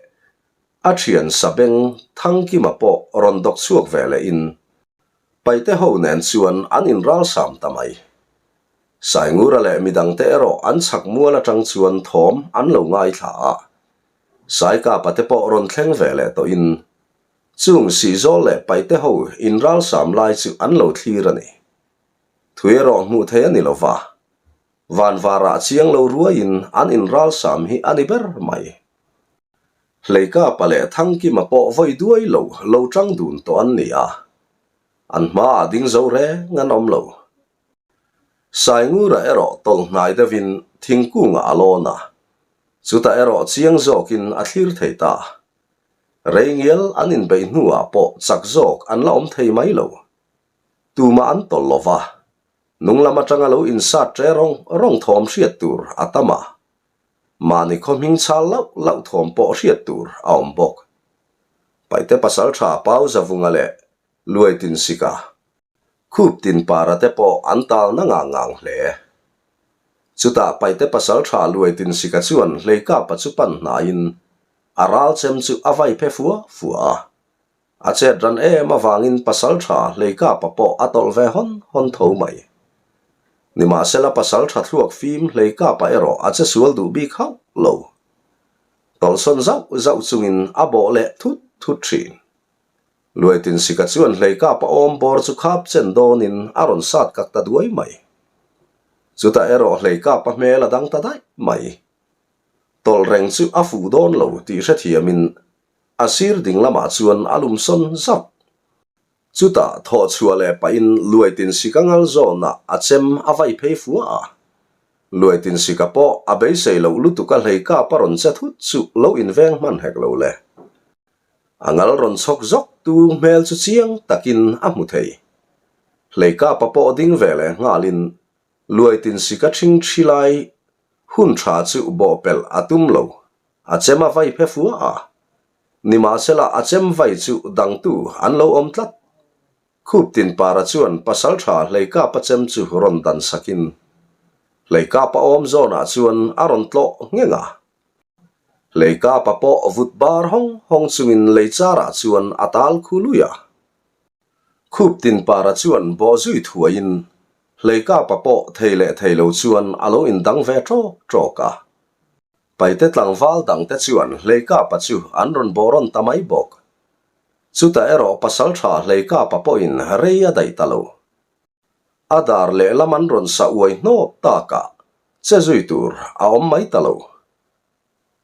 a thian Sabeng Thangkima pawh rawn dawk chhuak ve lehin Paite ho nen chuan an inralsam ta mai. Saingura leh midangte erawh an chhak mual atang chuan thawm an lo ngaithla a. Saikapa te pawh rawn thleng ve leh tawhin chung Sihzawl leh Paite ho inralsam lai chu an lo thlir a ni. Thui erawh hmuh theih a ni lo va, vanvarah chiang lo ruaiin an inralsam hi a ni ber mai. Hleikapa leh Thangkima pawh vawi duai lo lo tang dun tawh an ni a, an hmaah ding zo reng an awm lo. Saingura erawh tawlh hnai deuhin thingkungah a lawn a, chutah erawh chiang zawkin a thlir thei ta. Rei ngial an inbeih hnuah pawh chak zawk an la awm thei mai lo. Tumah an tawlh lo va, nung lam atanga lo insat ṭe rawng rawng thawm hriat tur a tam a. Mahni khaw hming chhal lauh lauh thawm pawh hriat tur a awm bawk. Paihte pasalṭha Pau Zavunga leh Luai Tinsika, Khup Tinpara te pawh an tal na ngang ngang hle. Chutah Paihte pasalṭha Luai Tinsika chuan Hleikapa chu pan hnaiin a ral chem chu a vai phe fua fua a. A chet ran em avangin pasalṭha Hleikapa pawh a tawlh ve hawn hawn tho mai. Nimahsela pasalṭha thluak fim Hleikapa erawh a che sual duh bik hauh lo. Tawlhsawn zauh zauh chungin a bawh leh thut thut ṭhin. Luaitinsika chuan Hleikapa awm bawr chu khap chen dawnin a rawn sat kak ta duai mai. Chutah erawh Hleikapa hmel a dang ta daih mai. Tawlh reng chu a fuh dawn lo tih hrethiamin A sir ding lamah chuan a lum sawn zauh. Chutah thawh chhuah leh pahin Luaitinsika ngal zawnah a chem a vai phei fua a. Luaitinsika pawh a beisei loh lutuk a hlei kap a rawn che thut chu lo inveng hman hek lo le. A ngal rawn chhawk zawk tu hmel chu chiang takin a hmu thei. Hlei kapa pawh ding ve leh nghalin Luaitinsika ṭhing ṭhi lai hun ṭha chu bawhpelh a tum lo. A chem a vai phe fua a, nimahsela a chem vai chu dangtu an lo awm tlat. Khup Tinpara chuan pasalṭha Hleikapa chem chu rawn dan sakin Hleikapa awm zawnah chuan a rawn tlawh ngheng a. Hleikapa pawh vut bar hawng hawng chungin lei charah chuan a tal khu lui a. Khup Tinpara chuan bawh zui thuaiin Hleikapa pawh thei leh thei lo chuan a lo indang ve ṭawk ṭawk a. Paite tlangval dangte chuan Hleikapa chu an rawn bawrawn ta mai bawk. Chutah erawh pasalṭha Hleikapa pawhin rei a daih ta lo. A dar lehlam an rawn sa uai hnawp takah che zui tur a awm mai ta lo.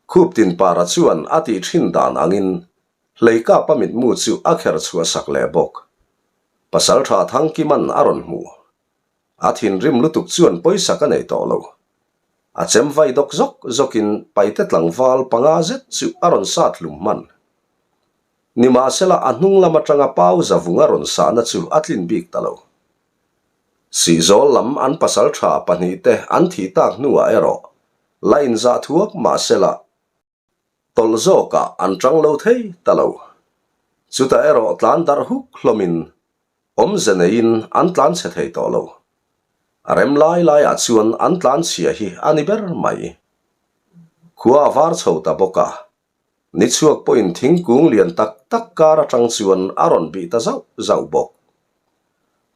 Khuptinpara chuan a tih ṭhin dan angin Hleikapa mitmu chu a kher chhuah sak leh bawk. Pasalṭha Thangkima'n a rawn hmu. A thinrim lutuk chuan pawisa ka nei tawh lo. A chem vai dawk zawk zawkin paite tlangval panga zet chu a rawn sat hlum hman. Nimahsela a hnung lam atanga pau zavung a rawn sahna chu a tlin bik ta lo. Sihzawl lam an pasal tha pahnihte an thih tak hnuah erawh la inzah thuak mahsela Tawlh zawkah an tang lo thei ta lo. Chutah erawh tlan darh huk hlawmin awmze neiin an tlan chhe thei tawh lo. A rem lai laiah chuan an tlan chhia hi a ni ber mai. Khua a var chho ta bawk a, ni chhuak pawhin thingkung lian tak tak kar atang chuan a rawn bih ta zauh zauh bawk.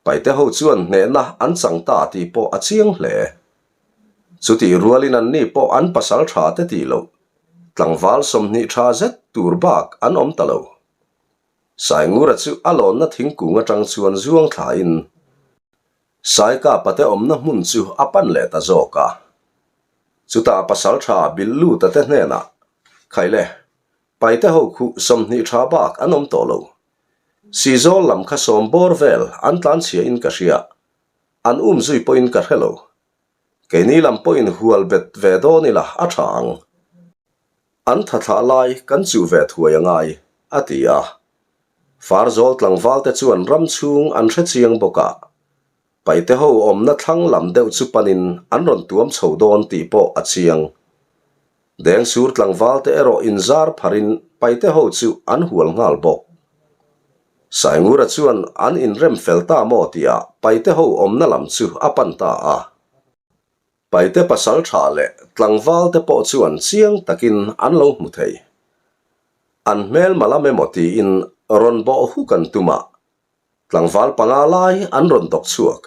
Paite ho chuan hnehna an chang ta tih pawh a chiang hle. Chutih rualin anni pawh an pasal tha te tih loh, tlangval 20 tha zet tur bak an awm ta lo. Saingura chu a lawnna thingkung atang chuan zuang thlain Saikapa te awmna hmun chu a pan leh ta zawk a. Chutah pasal tha Bilhluta te hnenah, Khaile, Paite ho khuh 20 tha bak an awm tawh lo. Sizawl lam kha sawm bawr vel an tlanchhia in ka hria, an um zui pawhin ka hre lo. Keini lam pawhin hual bet ve dawn ila a tha ang. An tha thlah lai kan chuh ve thuai a ngai, a ti a. Farzawl tlangval te chuan ram chhung an hre chiang bawk a, Paite ho awmna thlang lam deuh chu panin an rawn tuam chho dawn tih pawh a chiang. Dengsur tlangval te erawh inzar pharin Paite ho chu an hual nghal bawk. Saingura chuan an inrem fel ta maw tihah Paite ho awmna lam chu a pan ta a. Paite pasal tha leh tlangval te pawh chuan chiang takin an lo hmu thei. An hmelma lam emaw tiin rawn bawh huk an tum a, Tlangval panga lai an rawn dawk chhuak.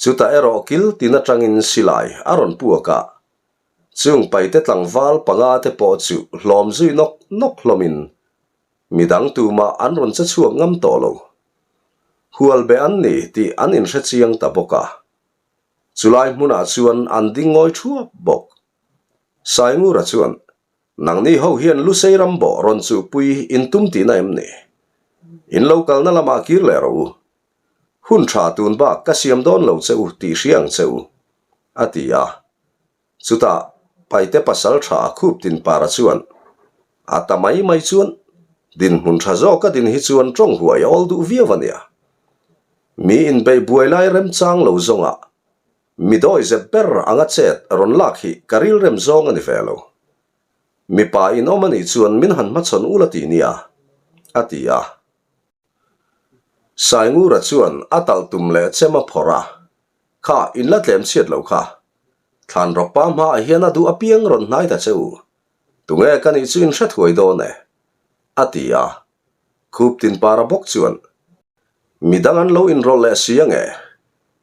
Chutah erawh kil tin atangin silai a rawn puak a, chung paite tlangval panga te pawh chu hlawm zui nawk nawk hlawmin midang tumah an rawn che chhuak ngam tawh lo. Hual be an ni tih an inhre chiang ta bawk a. Chulai hmunah chuan an ding ngawi thuap bawk. Saingura chuan Nangni ho hian Lusei ram bawh rawn chuhpui in tum tihna em ni? In lo kalna lamah kir leh rawh u. Hun tha tun bak ka siam dawn lo che u tih hria ang che u, a ti a. Chutah Paite pasal tha khup tin para chuan, A ta mai mai chuan, dinhmun tha zawk a din hi chuan tawng huai a awl duh viau a nia. Mi inbeih buai lai remchang lo zawngah Mi dawihzep ber anga chet rawn lak hi ka rilrem zawng a ni ve lo. Mipa in awm a nih chuan min han hmachhawn ul a ti nia, a ti a. Saingura chuan a talh tum leh chem a phawrh a, Kha, in la tlem chhiat lo kha. Thlan rawk pa hmaah hian a duh apiang rawn hnai ta che u. Tunge ka nih chu in hre thuai dawn e, a ti a. Khup tin para bawk chuan, Midang an lo inrawlh leh si ange,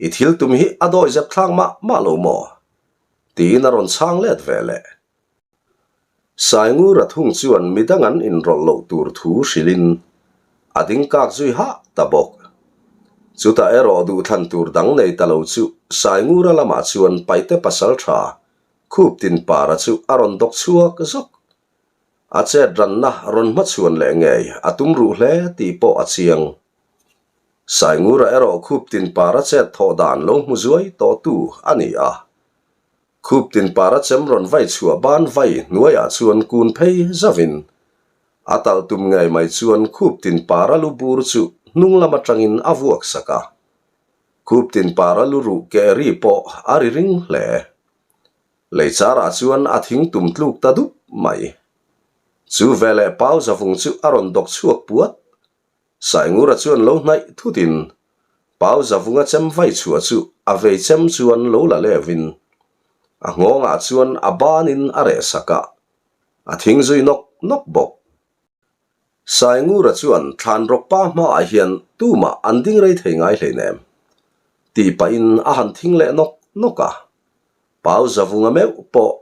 i thil tum hi a dawi zep thlak mah mah lo maw? tiin a rawn chhang let ve leh. Saingura thung chuan midang an inrawlh loh tur thu hrilhin a ding kak zui hah ta bawk. Chutah erawh duhthlan tur dang nei ta lo chu Saingura lamah chuan Paite pasaltha Khup tin para chu a rawn dawk chhuak zawk. A chet ranna rawn hmachhuan leh ngei a tum ruh hle tih pawh a chiang. Saingura erawh khup tin para chet thawh dan lo hmu zuai tawhtu a ni a. Khup tin para chem rawn vai chhuah ban vai hnuaiah chuan kun phei zavin a talh tum ngei mai chuan khup tin para lu bur chu hnung lam atangin a vuak sak a. Khup tin para lu ruh keh ri pawh a ri ring hle. Lei charah chuan a thing tum tluk ta dup mai. Chu veleh Pau Zavung chu a rawn dawk chhuak puat. Saingura chuan lo hnaih thutin Pau Zavunga chem vai chhuah chu a vei chem chuan lo la levin a nghawngah chuan a banin a reh sak a, a thing zui nawk nawk bawk. Saingura chuan thlan rawk pa hmaah hian tumah an ding rei thei ngai hleinem tih pahin a han thing leh nawk nawk a, Pau Zavunga meuh pawh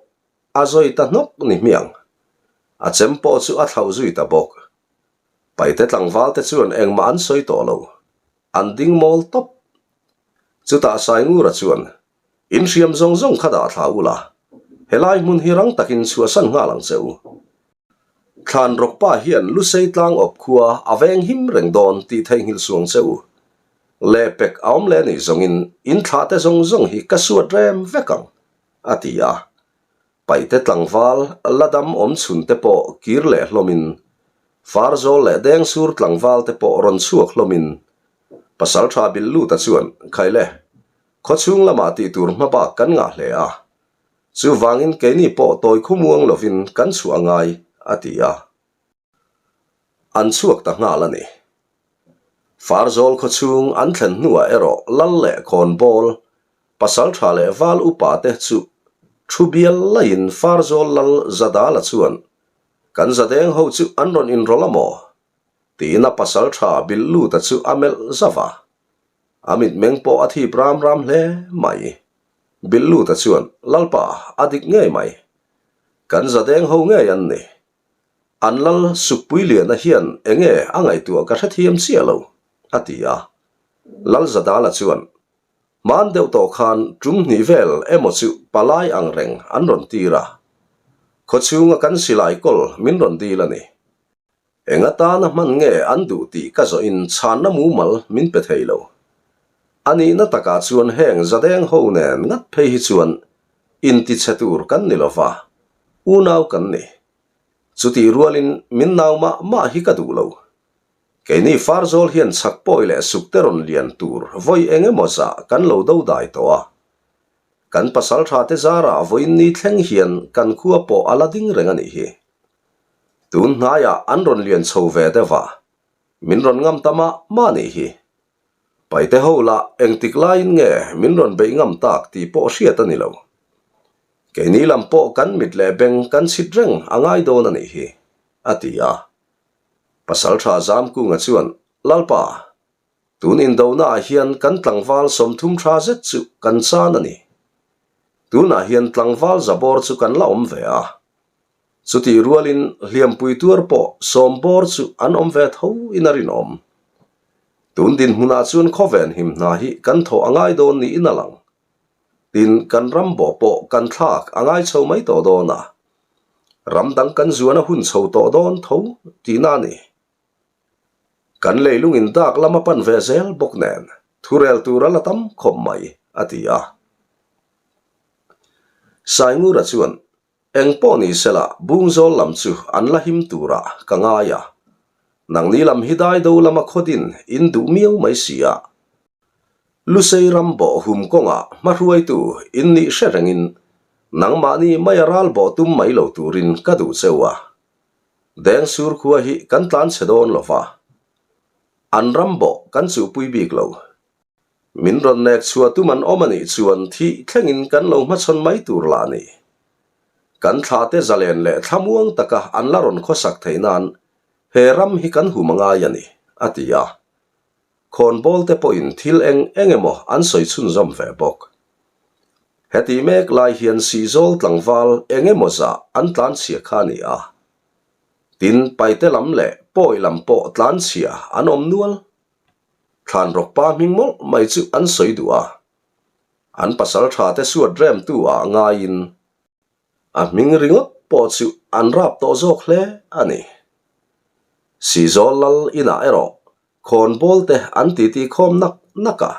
a zawi ta hnawk ni hmiang. A chem pawh chu a thlauh zui ta bawk. Paite tlangval te chuan engmah an sawi tawh lo, an ding mawl tawp. Chutah Saingura chuan In hriam zawng zawng kha dah thla ula, helai hmun hi rang takin chhuahsan nghal ang che u. Thlan rawk pa hian Lusei tlang awp khua a veng him reng dawn tih theihnghilh suang che u. Lehpek a awm leh nih zawngin in thlah te zawng zawng hi ka suat rem vek ang, a ti a. Paite tlangval la dam awm chhun te pawh kir leh hlawmin, Farzawl leh Dengsur tlangval te pawh rawn chhuak hlawmin, Pasaltha Billuta chuan, Khaile, Khawchhung lamah tih tur hma bak kan ngah hle a, chuvangin keini pawh tawi khumuang lovin kan chhuah a ngai, a ti a. An chhuak ta nghal a ni. Farzawl khawchhung an thlen hnuah erawh lal leh khawnbawl, pasaltha leh val upa te chu thu bial laiin Farzawl lal Zadala chuan, Kan zadeng ho chu an rawn inrawlh a maw? tiin a pasaltha Bilhluta chu a melh zauh a. A mitmeng pawh a thip ram ram hle mai. Bilhluta chuan, Lalpa, a dik ngei mai. Kan zadeng ho ngei an ni. An lal Sukpui Liana hian enge a ngaihtuah ka hrethiam chiah lo, a ti a. Lal Zadala chuan, Hman deuh tawh khan tum hnih vel emaw chu palai ang reng an rawn tir a. Khawchhunga kan silai kawl min rawn dil a ni. Eng atana hman nge an duh tih ka zawhin chhanna mumal min pe thei lo. A nihna takah chuan heng zadeng ho nen ngat phei hi chuan intichhe tur kan ni lova, unau kan ni. Chutih rualin min nau mah mah hi ka duh lo. Keini Farzawl hian chhak pawi leh sukte rawn lian tur vawi eng emaw zah kan lo do dai tawh a. Kan pasaltha te zarah vawiin ni thleng hian kan khua pawh a la ding reng a nih hi. Tun hnaiah an rawn lian chho ve deuh a, min rawn ngam ta mah mah nih hi. Paite ho lah engtik laiin nge min rawn beih ngam tak tih pawh hriat a ni lo. Keini lam pawh kan mit leh beng kan chhit reng a ngai dawn a nih hi, a ti a. Pasaltha Zamkunga chuan, Lalpa! Tun indonaah hian kan tlangval 30 tha zet chu kan chan a ni. Tunah hian tlangval zabawr chu kan la awm ve a. Chutih rualin hliampui tuar pawh sawm bawr chu an awm ve tho in a rinawm. Tun dinhmunah chuan khawven him hna hi kan thawh a ngai dawn niin a lang. Tin, kan ram bawh pawh kan thlak a ngai chho mai tawh dawn a. Ram dang kan zuan a hun chho tawh dawn tho tihna a ni. Kan leilungin dak lam a pan ve zel bawk nen thurel tur a la tam khawp mai, a ti a. Saingura chuan Eng pawh ni sela Bungzawl lam chu an la him turah ka ngai a. Nangni lam hi daido lama khawdin in duh miau mai si a. Lusei ram bawh hum kawngah hmahruaitu in nih hre rengin nangmahni maia ral bawh tum mai lo turin ka duh cheu a. Dengsur khua hi kan tlan chhe dawn lo va, an ram bawh kan chuhpui bik lo. Min rawn nek chhuah tum an awm a nih chuan thih thlengin kan lo hmachhawn mai tur lah a ni. Kan thlate zalen leh thlamuang taka an la rawn khawsak theih nan he ram hi kan hum a ngai a ni, a ti a. Khawnbawl te pawhin thil eng eng emaw an sawi chhunzawm ve bawk. Heti mek lai hian Sihzawl tlangval eng emaw zah an tlanchhia kha a ni a. Tin, Paite lam leh Pawi lam pawh tlanchhia an awm nual. Thlanrawk pa hming mawlh mai chu an sawi duh a. An pasal tha te suat remtu ah ngaiin a hming ringawt pawh chu an rap tawh zawk hle a ni. Sihzawl lal inah erawh Khawnbawl te an titi khawm nak nak a,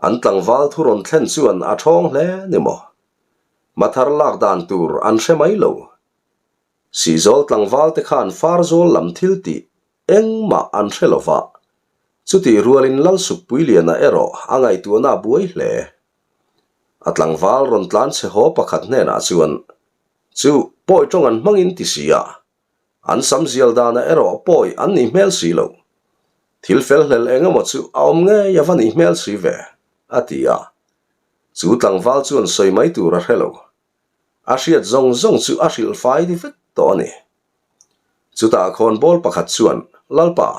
an tlangval thu rawn thlen chuan a thawng hle ni maw? Mathar lak dan tur an hre mai lo. Sihzawl tlangval te khan Farzawl lam thil tih engmah an hre lo va, chutih rualin Lalsukpuiliana erawh a ngaihtuahna a buai hle. A tlangval rawn tlan chhe haw pakhat hnenah chuan, Chu, pawi tawng an hmangin ti si a, An sam zial danah erawh pawi an nih hmel si lo. Thil fel hlel eng emaw chu a awm ngei a va nih hmel si ve, a ti a. Chu tlangval chuan sawi mai tur a hre lo. A hriat zawng zawng chu a hrilh fai vek tawh a ni. Chutah khawnbawl pakhat chuan, Lalpa,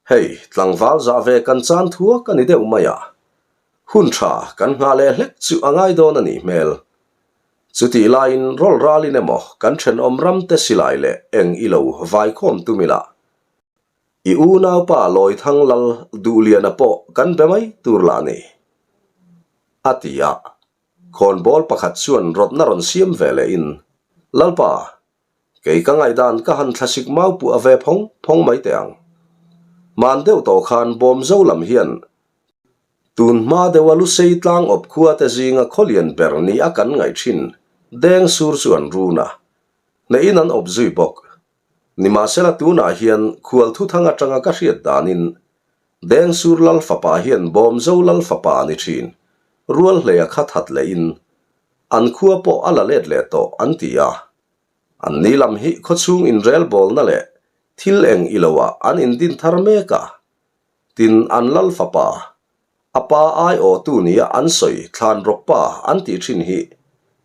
Hei, tlangval zah ve kan chan thuak a ni deuh mai a, hun tha kan nghah leh hlek chu a ngai dawn a nih hmel. Chutih laiin rawl ralin emaw kan thenawm ramte silai leh eng i lo vaikhawm tum ila, i unaupa Lawithang Lal Duhliana pawh kan be mai tur lah ni, a ti a. Khawnbawl pakhat chuan rawtna rawn siam ve lehin, Lalpa, Kei ka ngaihdan ka han thlasik mau puah ve phawng phawng mai teh ang. Hman deuh tawh khan Bawmzo lam hian tun hma deuha Lusei tlang awp khua te zinga khawlian ber ni a kan ngaih thin deng sur chu an run a, hnehin an awp zui bawk. Nimahsela tunah hian khual thuthang atanga ka hriat danin Dengsur Lal fapa hian Bawmzo Lal fapa a ni thin, Rualhleia kha that lehin An khua pawh a la let leh tawh an ti a. An ni lam hi khawchhung inrelbawlna leh thil eng i loah an indin thar mek a. Tin, an lal fapa, a pa aiawhtu nia an sawi thlan rawk pa an tih thin hi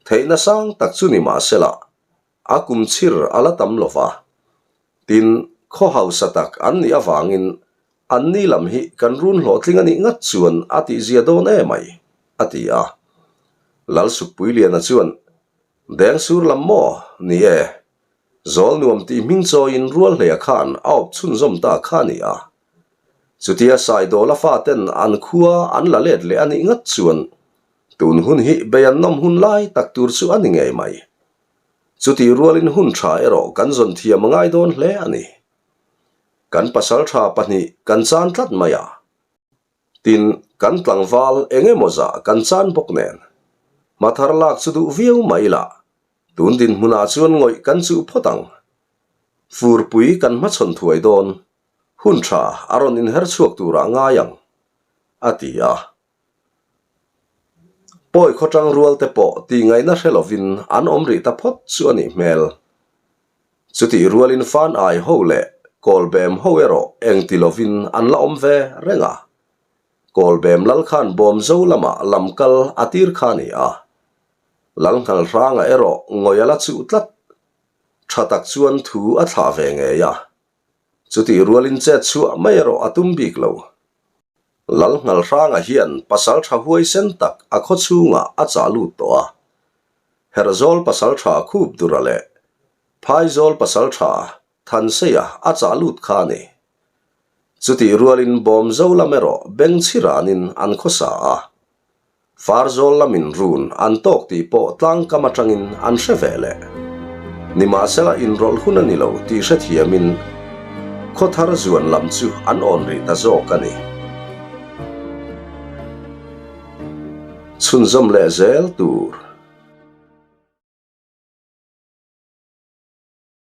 theihna sang tak chu ni mah sela, A kum chhir a la tam lo va. Tin, khaw hausa tak an nih avangin an ni lam hi kan run hlawhtling a nih ngat chuan a tihzia dawn e mai, a ti a. Lalsukpuiliana chuan, Dengsur lam maw? Ni e. Zawl nuam tih hming chawiin Rualhleia khan a awp chhunzawm ta kha a ni a. Chutia Saidawla faten an khua an la let leh a nih ngat chuan tun hun hi bei an nawm hun lai tak tur chu a ni ngei mai. Chutih rualin hun tha erawh kan zawn thiam a ngai dawn hle a ni. Kan pasal tha pahnih kan chan tlat mai a. Tin, kan tlangval eng emaw zah kan chan bawk nen. Hmathar lak chu duh viau mai ila, tun dinhmunah chuan ngawih kan chuh phawt ang. Furpui kan hmachhawn thuai dawn, hun tha a rawn inher chhuak turah ngai ang, a ti a. Pawi khawchang rual te pawh tih ngaihna hre lovin an awm rih ta phawt chu a nih hmel. Chutih rualin fan ai ho leh kawlbem ho erawh eng ti lovin an la awm ve reng a. Kawlbem lal khan Bawmzo lamah lam kal a tir kha a ni a. Lal nghal hrangah erawh ngawih a la chuh tlat. Tha tak chuan thu a thlah ve ngei a. Chutih rualin chet chhuah mai erawh a tum bik lo. Lalnghalhranga hian pasaltha huaisen tak a khaw chhungah a chah lut tawh a. Herhzawl pasaltha khup dura leh Phaizawl pasaltha Thanseia a chah lut kha a ni. Chutih rualin Bawmzo lam erawh bengchhi ranin an khawsa a. Farzawl lamin run an tawk tih pawh tlangkam atangin an hre ve leh. Nimahsela inrawlh hun a ni lo tih hrethiamin khawthar zuan lam chu an awn rih ta zawk a ni. Chhunzawm leh zel tur.